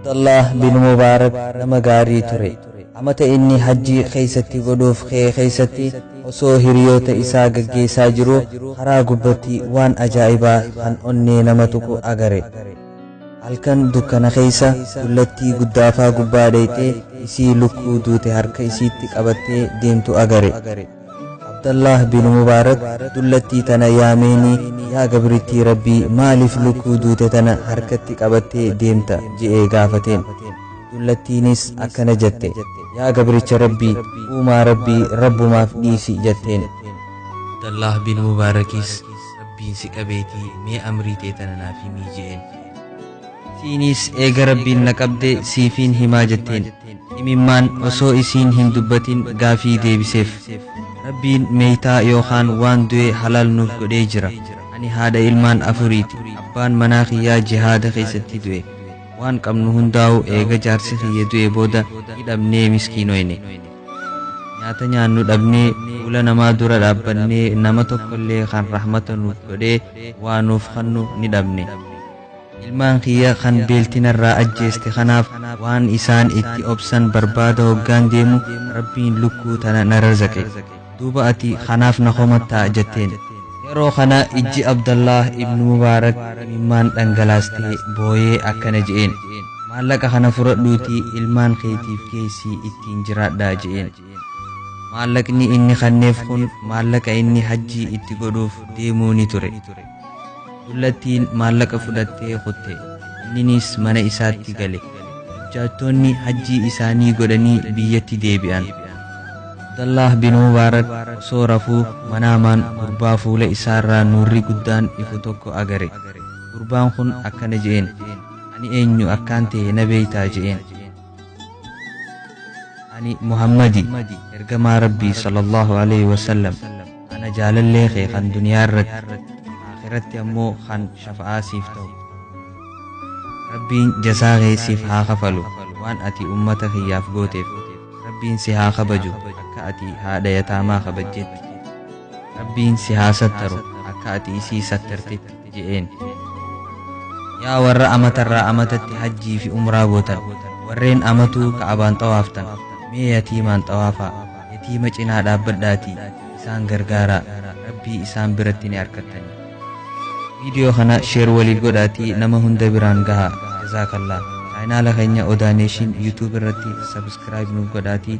Abdallah bin Mubaarak nama gaarii ture. Amata inni hajjii keeysatti godhuuf ka'e keeysatti osoo hiriyoota isaa gaggeessaa jiruu karaa gubbatti waan ajaa'ibaa kan onnee nama tuqu agare. Halkan dukkana keeysa dullattii guddaafaa gubbaa dheyxee isii lukkuu duute harka isiitti qabattee deemtu agare. Abdallaah bin Mubaarak dullattii tana yaameenii yaa gabrittii Rabbii maaliif lukkuu duute tana harkatti qabattee deemta je'ee gaafateen. Dullattiinis akkana jette yaa gabricha Rabbii uumaa Rabbii Rabbumaaf dhiisi jetteen. Abdallaah bin Mubaarakis Rabbiin si qabeetii mee amrii tee tana naaf himii je'een. Isiinis eega Rabbiin na qabde siifiin himaa jetteen. Imimmaan osoo isiin hin dubbatin gaafii deebiseef. Rabbiin meeytaa yookaan waan du'e halaal nuuf godhee jira. Ani haadha ilmaan afuriiti. Abbaan manaa kiyyaa jihaada keessatti du'e. Waan qabnu hundaa'u eega jaarsi kiyya du'e booda ni dhabnee miskiinoyne. Nyaata nyaannu dhabnee fuula namaa dura dhaabbannee nama tokkollee kan rahmata nuuf godhee waa nuuf kannu ni dhabne. Ilmaan kiyya kan beelti narraa ajjeeste kanaaf waan isaan itti obsan barbaada hoggaan deemu Rabbiin lukkuu tana na razaqe. Duuba ati kanaaf na komattaa jetteen. Yeroo kana ijji Abdallaah ibnu Mubaarak imimmaan dhangalaastee booyee akkana je'een. Maallaqa kana fudhadhuutii ilmaan keetiif geessii ittiin jiraadhaa je'een. Maallaqni inni kanneef kun maallaqa inni hajjii itti godhuuf deemuu ni ture. Dullattiin maallaqa fudhattee kutte. Inninis mana isaatti gale. Hujjaajtonni hajjii isaanii godhanii biyyatti deebi'an. Abdallaah bin Mubaarak osoo rafuu manaamaan gurbaa fuula isaarraa nuurri guddaan ifu tokko agare. Gurbaan kun akkana je'een, Ani eenyu akkaan ta'e na beeytaa je'een. Ani Muhammadi, ergamaa Rabbii sallallahu aleyhi wasallam. Ana jaalallee kee kan duniyaa irratti, aakhiratti ammoo kan shafa'aa siif ta'u. Rabbiin jazaa kee siif haa kafalu waan ati ummata kiyyaaf gooteef. Rabbiin si haa kabaju akka ati haadha yataamaa kabajjetti. Rabbiin si haa sattaru akka ati isii sattartetti je'een. Yaa warra amatarraa amatatti hajjii fi umraa gootan, warreen amatuu ka'abaan xawaaftan, mee yatiimaan xawaafaa, yatiima cinaa dhaabbadhaatii isaan gargaaraa, Rabbii isaan biratti ni arkattanii. Video kana share waliif godhaatii nama hunda biraan gahaa. Jazaakallah. Chaayinaala keenya Odaa Nation YouTube irratti subscribe nuuf godhaatii.